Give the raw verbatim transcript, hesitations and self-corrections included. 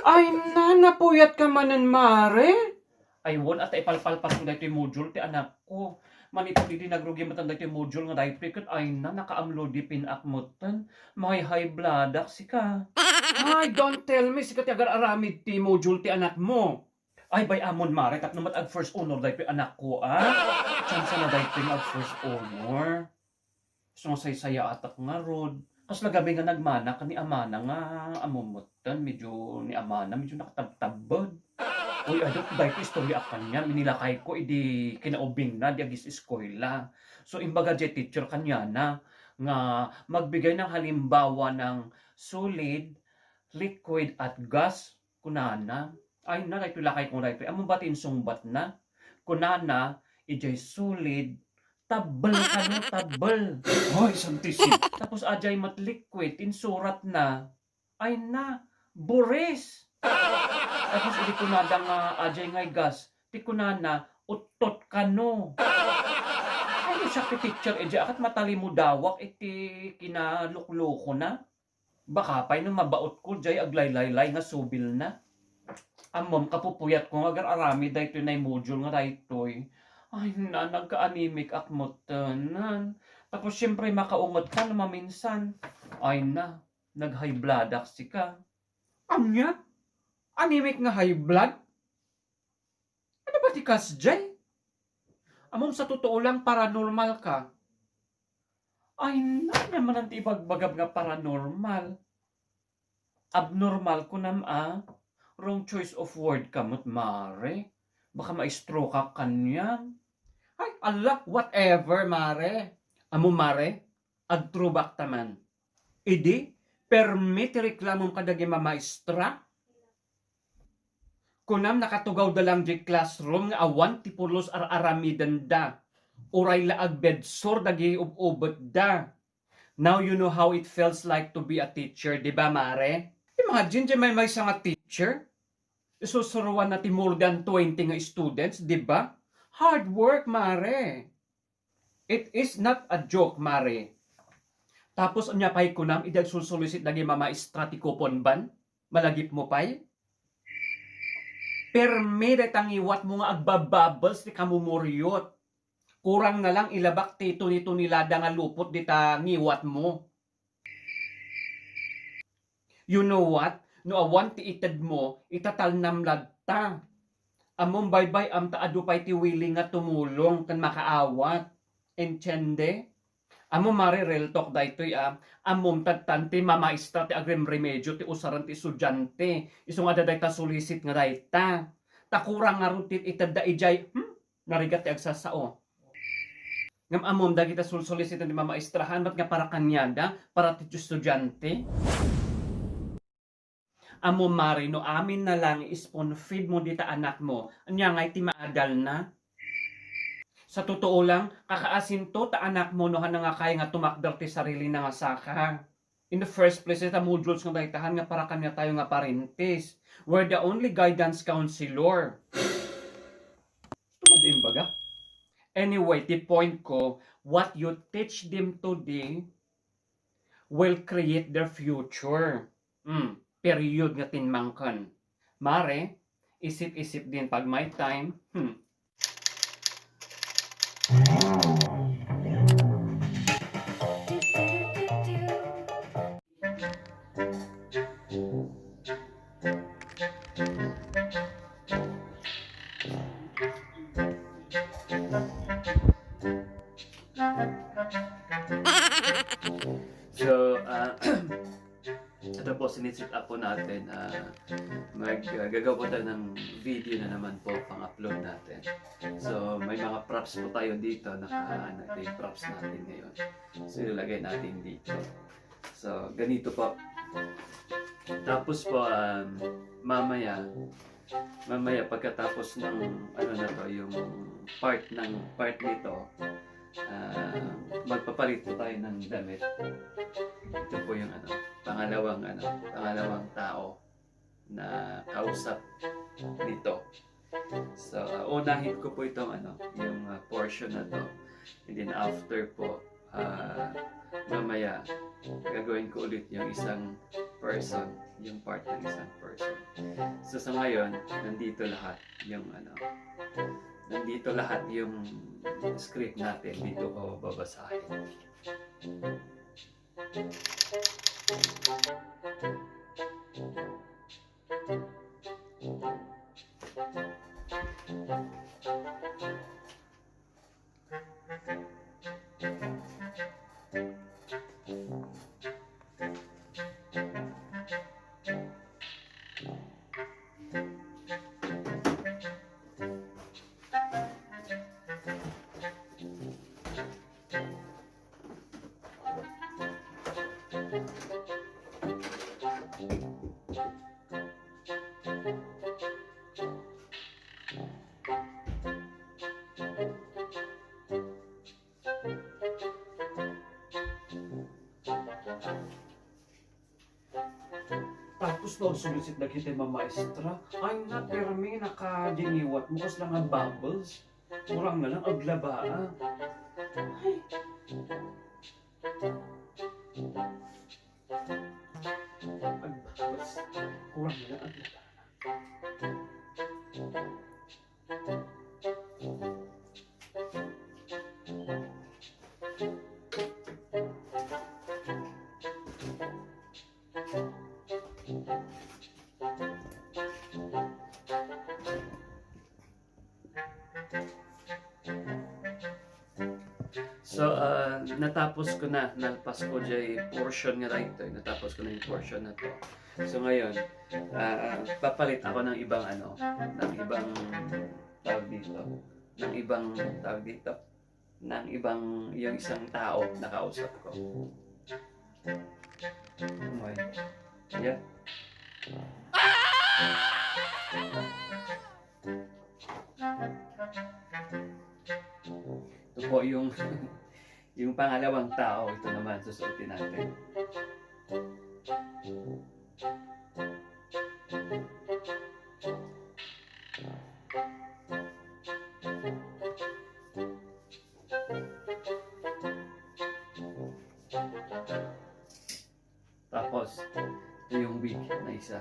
Ay na, napuyat ka manen, Mare? Ay, wen, ata ipalpalpas ko daytoy module ti anakko. Manipud idi nagrugi met daytoy module nga daytoy, ket ay na, nakaamlodipin ak metten. May high blood ak sika. Ay, don't tell me, sika ti agar-aramid ti module ti anakmo. Ay, bay-amon, Mare, tapno met ag first honor daytoy anakko, a? Tsansa na daytoy nga ag first honor. Isu nga saysayaatak ngarud. Kasla gamin nga nagmana ken ni amana nga ammom metten, medyo ni amana, medyo nakatabtabbed. Uy, adu, daytoy istorya a kaniam, inilakayko idi kinaubingna, di agis-eskuela. So, imbaga diay teacher kaniana nga magbigay ng halimbawa ng solid, liquid, at gas. Kunana, ay na, daytoy lakayko nga daytoy. Ammom ba ti insungbatna? Kunana, idiay solid, tabbel kano, tabbel. Ay, Santisima. Tapos, adiay met liquid, insuratna, ay na, buris. Tapos, idi kunada nga, adiay ngay gas, ti kunana, uttot kano. Ay, siak ti teacher, idiay, a ket matalimudawak iti kinaluklukona. Baka pay no mabaotko diay aglaylaylay nga subilna. Ammom, kapupuyatko nga agar-aramid daytoy nay module nga daytoy. Ay na, nagka-anemic ak metten. Tapos, siyempre, makaunget ka no maminsan. Ay na, nag-high blood ak sika. Ania? Anemic nga high blood? Ano ba ti kasdiay? Ammom, sa totoo lang, paranormal ka. Ay, ania manen ti ibagbagam nga paranormal? Abnormal, kunam a? Wrong choice of word ka met, Mare. Baka ma-stroke ak kaniam. Ay, ala, whatever, Mare. Ammom, Mare, agthrowback ta man. Idi, permi ti reklamom kadagiti mamaestra? Kunam, nakatugawda lang diay classroom nga awan ti pulos ar-aramidenda. Uray la agbedsor dagiti ub-ubetda. Now you know how it feels like to be a teacher, di ba, Mare? Imagine, diay maymaysa nga teacher. Isusuroanna ti more than twenty nga students, di ba? Hard work, Mare. It is not a joke, Mare. Tapos, ania pay kunam, idi agsulsulisit dagiti mamaestra ti coupon ban? Malagipmo pay? Permi dayta ngiwatmo nga agbabubbles ti kamumuriot. Kurang na lang ilabak ti tuni-tunilada nga lupot dita ngiwatmo. You know what? No awan ti itedmo, itatalnam latta. Ammom, baybay-am ta adu pay ti willing nga tumulong ken makaawat. Entiende? Ammom, Mare, real talk daytoy, a. Ammom, tadtan ti mamaestra ti agrimremedyo ti usaren ti estudiante. Isu nga adda dayta sulisit nga dayta. Ta kurang ngarud ti itedda idiay, hmm? Narigat ti agsasao. Ngem ammom, dagita sulsulisiten ti mamaestrahan, met nga para kaniada, para ti estudiante. Ammom, Mare, no amin na lang i-spoon feed mo dita anakmo, ania ngay ti maadalna? Sa totoo lang, kakaasinto ta anakmo no haanna nga kaya nga tumakder ti sarilina nga saka. In the first place, ita modules nga dayta, haan nga para kaniatayo nga parentes. We're the only guidance counselor. Gusto mo di imbaga? Anyway, ti point ko, what you teach them today will create their future. Hmm, period nga tinmangken. Mare, isip-isip din pag may time. Hmm. So, ah, ito po, sinisit up po natin, ah, mag, ah, gagawa tayo ng video na naman po, pang-upload natin. So, may mga props po tayo dito, naka, ano, ito yung props natin ngayon. So, ilalagay natin dito. So, ganito po. Tapos po, um, mamaya, mamaya pagkatapos ng, ano na to, yung part ng, part nito, ah, magpapalit po tayo ng damit. Ito po yung, ano, pangalawang, ano, pangalawang tao na kausap nito. So, ah, unahin ko po itong, ano, yung, ah, portion na to. And then after po, ah, mamaya, gagawin ko ulit yung isang person. yung part ng isang person. So, sa ngayon, nandito lahat yung ano, nandito lahat yung script natin. Dito ko babasahin. Tapos daw sumisit dagiti mamaestra. Ay na, permi, nakadiniwat mo, kasla nga bubbles. Kurang na lang, aglabaa. Ay. Agbabas. Kurang na lang, aglabaa. So, ah, natapos ko na, nalpas ko jay portion nga daytoy, natapos ko na yung portion na to. So, ngayon, ah, papalit ako ng ibang ano, ng ibang, tawag dito, ng ibang, tawag dito, ng ibang, yung isang tao na kausap ko. Okay. Yeah. Ito po yung, yung pangalawang tao. Ito naman, susuotin natin. Tapos, ito yung wig na isa.